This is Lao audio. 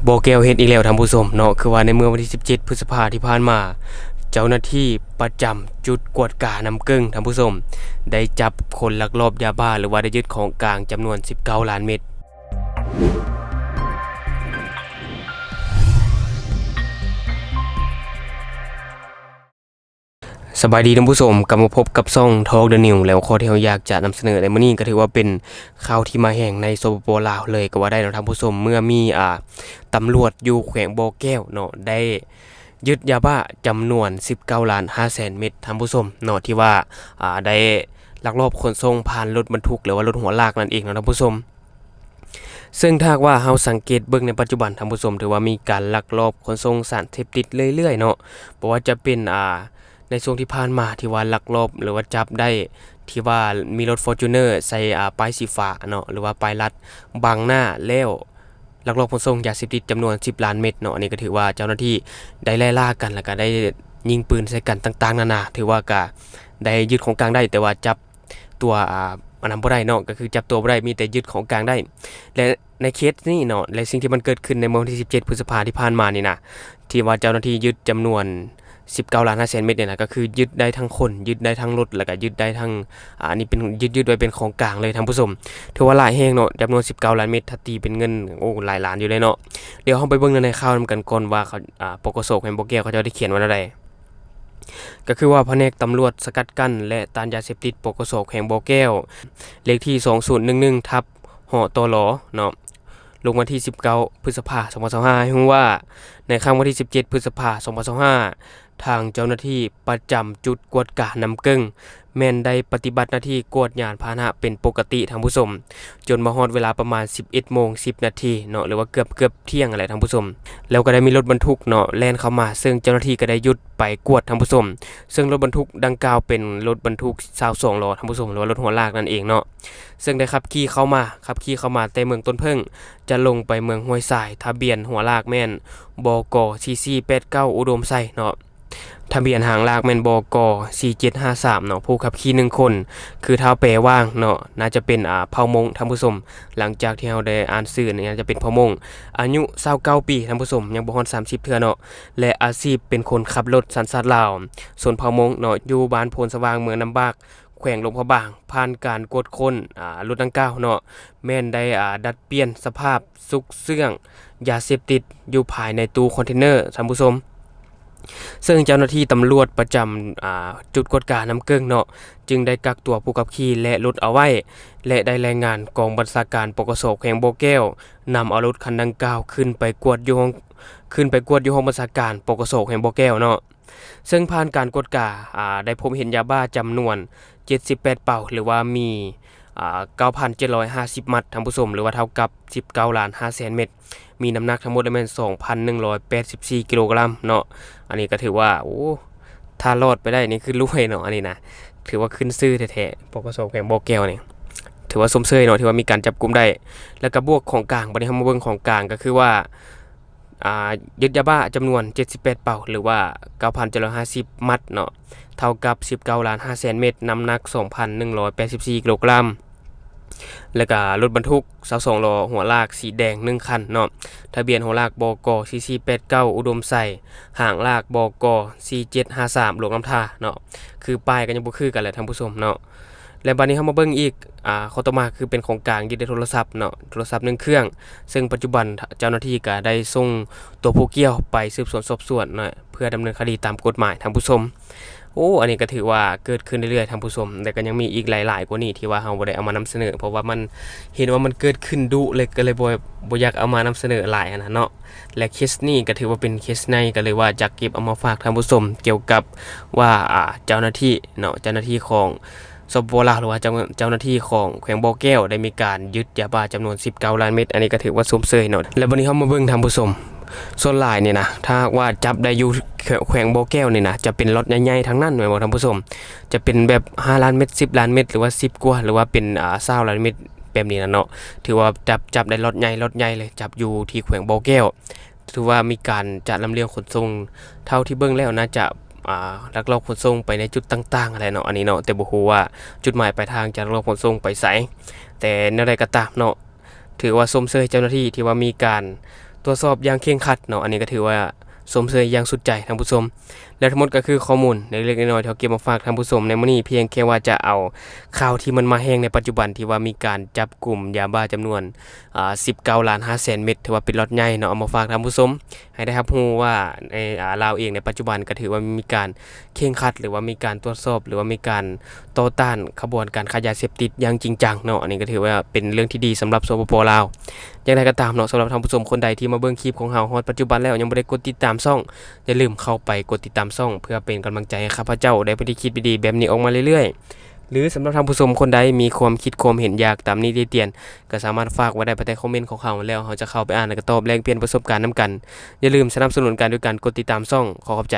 ບໍ່ແກ້ວເຮັດອີກແລ້ວທ່ານຜູ້ຊົມເນາະ, ຄືວ່າໃນເມື່ອວັນທີສິບເຈັດ ພຶດສະພາທີ່ຜ່ານມາ ເຈົ້າໜ້າທີ່ປະຈຳຈຸດກວດການ້ຳເກິ່ງ ທ່ານຜູ້ຊົມ ໄດ້ຈັບຄົນລັກລອບຢາບ້າ ຫຼືວ່າໄດ້ຍຶດຂອງກາງຈຳນວນສິບເກົ້າລ້ານເມັດ. ສະບາຍດີທ່ານຜູ້ຊົມ, ກັບມາພົບກັບຊ່ອງ Talk the News ແລ້ວ ຂໍ້ທີ່ເຮົາຢາກຈະນຳສະເໜີໃນມື້ນີ້ ກໍຖືວ່າເປັນຂ່າວທີ່ມາແຮງໃນ ສປປ ລາວ ເລີຍກໍວ່າໄດ້ເນາະທ່ານຜູ້ຊົມ, ເມື່ອມີ ອ່າ ຕຳຫຼວດຢູ່ແຂວງບໍ່ແກ້ວເນາະ ໄດ້ຍຶດຢາບ້າຈຳນວນສິບເກົ້າລ້ານຫ້າແສນເມັດ ທ່ານຜູ້ຊົມເນາະ, ທີ່ວ່າ ອ່າ ໄດ້ລັກລອບຂົນສົ່ງຜ່ານລົດບັນທຸກ ຫຼືວ່າລົດຫົວລາກນັ້ນເອງເນາະທ່ານຜູ້ຊົມ. ເຊິ່ງຖ້າຫາກວ່າເຮົາສັງເກດເບິ່ງໃນປັດຈຸບັນທ່ານຜູ້ຊົມ ຖືວ່າມີການລັກລອບຂົນສົ່ງສານເສບຕິດເລື້ອຍໆເນາະ, ບໍ່ວ່າຈະເປັນ ອ່າ ໃນຊ່ວງທີ່ຜ່ານມາທີ່ວ່າລັກລອບ ຫຼືວ່າຈັບໄດ້ ທີ່ວ່າມີລົດ Fortuner ໃສ່ ອ່າ ປ້າຍສີຟ້າເນາະ ຫຼືວ່າປ້າຍລັດບັງໜ້າ ແລ້ວລັກລອບຂົນສົ່ງຢາເສບຕິດຈຳນວນສິບລ້ານເມັດເນາະ. ອັນນີ້ກໍຖືວ່າເຈົ້າໜ້າທີ່ໄດ້ໄລ່ລ່າກັນ ແລ້ວກໍໄດ້ຍິງປືນໃສ່ກັນຕ່າງໆນານາ, ຖືວ່າກໍໄດ້ຍຶດຂອງກາງໄດ້ ແຕ່ວ່າຈັບ ຕົວ ອ່າ ອັນນັ້ນບໍ່ໄດ້ເນາະ, ກໍຄືຈັບຕົວບໍ່ໄດ້ ມີແຕ່ຍຶດຂອງກາງໄດ້. ແລະ ໃນເຄສນີ້ເນາະ ແລະ ສິ່ງທີ່ມັນເກີດຂຶ້ນໃນມື້ວັນທີສິບເຈັດ ພຶດສະພາທີ່ຜ່ານມານີ້ນະ ທີ່ວ່າເຈົ້າໜ້າທີ່ຍຶດຈຳນວນສິບເກົ້າລ້ານຫ້າແສນເມັດນີ້ນະ, ກໍຄືຍຶດໄດ້ທັງຄົນ, ຍຶດໄດ້ທັງລົດ ແລ້ວກໍຍຶດໄດ້ທັງ ອ່າ ອັນນີ້ເປັນ ຍຶດ ຍຶດໄວ້ເປັນຂອງກາງເລີຍທ່ານຜູ້ຊົມ. ຖືວ່າຫຼາຍແຮງເນາະ, ຈຳນວນສິບເກົ້າລ້ານເມັດ ຖ້າຕີເປັນເງິນ ໂອ້ ຫຼາຍລ້ານຢູ່ເລີຍເນາະ. ດຽວເຮົາໄປເບິ່ງໃນຂ່າວນຳກັນກ່ອນວ່າ ເຂົາ ອ່າ ປກສ ແຂວງບໍ່ແກ້ວ ເຂົາເຈົ້າໄດ້ຂຽນວ່າແນວໃດ. ກໍຄືວ່າພະແນກຕຳຫຼວດສະກັດກັ້ນ ແລະ ຕ້ານຢາເສບຕິດ ປກສ ແຂວງບໍ່ແກ້ວ ເລກທີສອງສູນໜຶ່ງໜຶ່ງ ທັບ ຫຕລ ເນາະ ລົງວັນທີສິບເກົ້າ ພຶດສະພາ ສອງພັນຊາວຫ້າ ໃຫ້ຮູ້ວ່າ ໃນຄ່ຳວັນທີສິບເຈັດ ພຶດສະພາ ສອງພັນຊາວຫ້າ ທາງເຈົ້າໜ້າທີ່ປະຈຳຈຸດກວດການ້ຳເກິ່ງ ແມ່ນໄດ້ປະຕິບັດໜ້າທີ່ກວດຍານພາຫະນະເປັນປົກກະຕິທ່ານຜູ້ຊົມ, ຈົນມາຮອດເວລາປະມານສິບເອັດໂມງສິບນາທີເນາະ ຫຼືວ່າເກືອບ ເກືອບທ່ຽງຫັ້ນແຫຼະທ່ານຜູ້ຊົມ. ແລ້ວກໍໄດ້ມີລົດບັນທຸກເນາະ ແລ່ນເຂົ້າມາ, ເຊິ່ງເຈົ້າໜ້າທີ່ກໍໄດ້ຢຸດໄປກວດທ່ານຜູ້ຊົມ. ເຊິ່ງລົດບັນທຸກດັ່ງກ່າວເປັນລົດບັນທຸກຊາວສອງລໍ້ທ່ານຜູ້ຊົມ ຫຼືວ່າລົດຫົວລາກນັ້ນເອງເນາະ. ເຊິ່ງໄດ້ຂັບຂີ່ເຂົ້າມາ, ຂັບຂີ່ເຂົ້າມາແຕ່ເມືອງຕົ້ນເຜິ້ງ ຈະລົງໄປເມືອງຫ້ວຍຊາຍ, ທະບຽນຫົວລາກແມ່ນ ບກ ສີ່ສີ່ແປດເກົ້າ ອຸດົມໄຊເນາະ. ທະບຽນຫາງລາກແມ່ນ ບກ ສີ່ເຈັດຫ້າສາມເນາະ. ຜູ້ຂັບຂີ່ໜຶ່ງຄົນ ຄືທ້າວແປຫວ່າງເນາະ, ໜ້າຈະເປັນ ອ່າ ເຜົ່າມົ້ງທ່ານຜູ້ຊົມ. ຫຼັງຈາກທີ່ເຮົາໄດ້ອ່ານຊື່ນີ້ ໜ້າຈະເປັນເຜົ່າມົ້ງ, ອາຍຸຊາວເກົ້າປີທ່ານຜູ້ຊົມ, ຍັງບໍ່ຮອດສາມສິບເທື່ອເນາະ ແລະ ອາຊີບເປັນຄົນຂັບລົດ ສັນຊາດລາວ, ຊົນເຜົ່າມົ້ງເນາະ, ຢູ່ບ້ານໂພນສະຫວ່າງ ເມືອງນ້ຳບາກ ແຂວງຫຼວງພະບາງ. ຜ່ານການກວດຄົ້ນ ອ່າ ລົດດັ່ງກ່າວເນາະ ແມ່ນໄດ້ ອ່າ ດັດປ່ຽນສະພາບຊຸກເຊື່ອງຢາເສບຕິດຢູ່ພາຍໃນຕູ້ຄອນເທນເນີທ່ານຜູ້ຊົມ. ເຊິ່ງເຈົ້າໜ້າທີ່ຕຳຫຼວດປະຈຳ ອ່າ ຈຸດກວດການ້ຳເກິ່ງເນາະ ຈຶ່ງໄດ້ກັກຕົວຜູ້ຂັບຂີ່ ແລະ ລົດເອົາໄວ້ ແລະ ໄດ້ລາຍງານກອງບັນຊາການ ປກສ ແຂວງບໍ່ແກ້ວ ນຳເອົາລົດຄັນດັ່ງກ່າວຂຶ້ນໄປກວດຢູ່ຫ້ອງ ຂຶ້ນໄປກວດຢູ່ຫ້ອງບັນຊາການ ປກສ ແຂວງບໍ່ແກ້ວເນາະ. ເຊິ່ງຜ່ານການກວດກາ ອ່າ ໄດ້ພົບເຫັນຢາບ້າຈຳນວນເຈັດສິບແປດເປົາ ຫຼືວ່າມີ ອ່າ ເກົ້າພັນເຈັດຮ້ອຍຫ້າສິບມັດທ່ານຜູ້ຊົມ ຫຼືວ່າເທົ່າກັບສິບເກົ້າລ້ານຫ້າແສນເມັດ, ມີນ້ຳໜັກທັງໝົດແມ່ນສອງພັນໜຶ່ງຮ້ອຍແປດສິບສີ່ກິໂລກຣາມເນາະ. ອັນນີ້ກໍຖືວ່າ ໂອ້ ຖ້າລອດໄປໄດ້ນີ້ຄືລວຍເນາະ, ອັນນີ້ນະ ຖືວ່າຂຶ້ນຊື່ແທ້ໆ ປກສ ແຂວງບໍ່ແກ້ວນີ້ ຖືວ່າຊົມເຊີຍເນາະ ທີ່ວ່າມີການຈັບກຸມໄດ້ ແລ້ວກໍບວກຂອງກາງ. ບັດນີ້ເຮົາມາເບິ່ງຂອງກາງ ກໍຄືວ່າ ອ່າ ຍຶດຢາບ້າຈຳນວນເຈັດສິບແປດເປົາ ຫຼືວ່າເກົ້າພັນເຈັດຮ້ອຍຫ້າສິບມັດເນາະ, ເທົ່າກັບສິບເກົ້າລ້ານຫ້າແສນເມັດ, ນ້ຳໜັກສອງພັນໜຶ່ງຮ້ອຍແປດສິບສີ່ກິໂລກຣາມ, ແລ້ວກະລົດບັນທຸກຊາວສອງລໍ້ ຫົວລາກສີແດງໜຶ່ງຄັນເນາະ, ທະບຽນຫົວລາກ ບກ ສີ່ສີ່ແປດເກົ້າ ອຸດົມໄຊ, ຫາງລາກ ບກ ສີ່ເຈັດຫ້າສາມ ຫຼວງນ້ຳທາເນາະ. ຄືປ້າຍກໍຍັງບໍ່ຄືກັນແຫຼະທ່ານຜູ້ຊົມເນາະ. ແລະ ບັດນີ້ເຮົາມາເບິ່ງອີກ ອ່າ ຂໍ້ຕໍ່ມາຄືເປັນຂອງກາງ ຍຶດໄດ້ໂທລະສັບເນາະ, ໂທລະສັບໜຶ່ງເຄື່ອງ, ເຊິ່ງປັດຈຸບັນເຈົ້າໜ້າທີ່ກໍໄດ້ສົ່ງຕົວຜູ້ກ່ຽວໄປສືບສວນສອບສວນເນາະ ເພື່ອດຳເນີນຄະດີຕາມກົດໝາຍທ່ານຜູ້ຊົມ. ໂອ້ ອັນນີ້ກໍຖືວ່າເກີດຂຶ້ນເລື້ອຍໆທ່ານຜູ້ຊົມ, ແຕ່ກໍຍັງມີອີກຫຼາຍໆກວ່ານີ້ທີ່ວ່າເຮົາບໍ່ໄດ້ເອົາມານຳສະເໜີ ເພາະວ່າມັນ ເຫັນວ່າມັນເກີດຂຶ້ນດຸ ເລີຍ ກໍເລີຍບໍ່ ບໍ່ຢາກເອົາມານຳສະເໜີຫຼາຍຫັ້ນນະເນາະ. ແລະ ເຄສນີ້ກໍຖືວ່າເປັນເຄສໃຫຍ່ ກໍເລີຍວ່າຈະເກັບເອົາມາຝາກທ່ານຜູ້ຊົມ ກ່ຽວກັບວ່າ ອ່າ ເຈົ້າໜ້າທີ່ເນາະ, ເຈົ້າໜ້າທີ່ຂອງ ສປປ ລາວ ຫຼືວ່າເຈົ້າ ເຈົ້າໜ້າທີ່ຂອງແຂວງບໍ່ແກ້ວ ໄດ້ມີການຍຶດຢາບ້າຈຳນວນສິບເກົ້າລ້ານເມັດ. ອັນນີ້ກໍຖືວ່າຊົມເຊີຍເນາະ. ແລະ ບັດນີ້ເຮົາມາເບິ່ງທ່ານຜູ້ຊົມ, ສ່ວນຫຼາຍນີ້ນະ ຖ້າຫາກວ່າຈັບໄດ້ຢູ່ແຂວງ ແຂວງບໍ່ແກ້ວນີ້ນະ ຈະເປັນລັອດໃຫຍ່ໆທັງນັ້ນແມ່ນບໍ່ທ່ານຜູ້ຊົມ? ຈະເປັນແບບຫ້າລ້ານເມັດ, ສິບລ້ານເມັດ ຫຼືວ່າສິບກວ່າ ຫຼືວ່າເປັນ ອ່າ ຊາວລ້ານເມັດ ແບບນີ້ນະເນາະ. ຖືວ່າຈັບ ຈັບໄດ້ລັອດໃຫຍ່ ລັອດໃຫຍ່ເລີຍ, ຈັບຢູ່ທີ່ແຂວງບໍ່ແກ້ວ. ຖືວ່າມີການຈະລຳລຽງຂົນສົ່ງ, ເທົ່າທີ່ເບິ່ງແລ້ວໜ້າຈະ ອ່າ ລັກລອບຂົນສົ່ງໄປໃນຈຸດຕ່າງໆຫັ້ນແຫຼະເນາະ ອັນນີ້ເນາະ, ແຕ່ບໍ່ຮູ້ວ່າຈຸດໝາຍປາຍທາງຈະລັກລອບຂົນສົ່ງໄປໃສ. ແຕ່ແນວໃດກໍຕາມເນາະ, ຖືວ່າຊົມເຊີຍເຈົ້າໜ້າທີ່ທີ່ວ່າມີການ ตรวจสอบอย่างเคร่งครัดเนาะ อันนี้ก็ถือว่าชมเชยอย่างสุดใจท่านผู้ชม และทั้งหมดก็คือข้อมูลเล็กๆน้อยๆที่เราเก็บมาฝากท่านผู้ชมในมื้อนี้ เพียงแค่ว่าจะเอาข่าวที่มันมาแฮงในปัจจุบัน ที่ว่ามีการจับกุมยาบ้าจำนวน อ่า สิบเก้าล้านห้าแสนเม็ด ถือว่าเป็นล็อตใหญ่เนาะ เอามาฝากท่านผู้ชมให้ได้รับรู้ว่าใน อ่า ลาวเองในปัจจุบันก็ถือว่ามีการเคร่งครัด หรือว่ามีการตรวจสอบ หรือว่ามีการต่อต้านขบวนการค้ายาเสพติดอย่างจริงจังเนาะ อันนี้ก็ถือว่าเป็นเรื่องที่ดีสำหรับ สปป ลาว อย่างไรก็ตามเนาะ สำหรับท่านผู้ชมคนใดที่มาเบิ่งคลิปของเราฮอดปัจจุบันแล้วยังบ่ได้กดติดตามช่อง อย่าลืมเข้าไปกดติดตามช่อง เพื่อเป็นกำลังใจให้ข้าพเจ้าได้ผลิตคลิปดีๆแบบนี้ออกมาเรื่อยๆ หรือสำหรับท่านผู้ชมคนใดมีความคิดความเห็นอยากตำหนิติเตียน ก็สามารถฝากไว้ได้ภายใต้คอมเมนต์ของเรา แล้วเราจะเข้าไปอ่านและก็ตอบแลกเปลี่ยนประสบการณ์นำกัน อย่าลืมสนับสนุนกันด้วยการกดติดตามช่อง ขอขอบใจ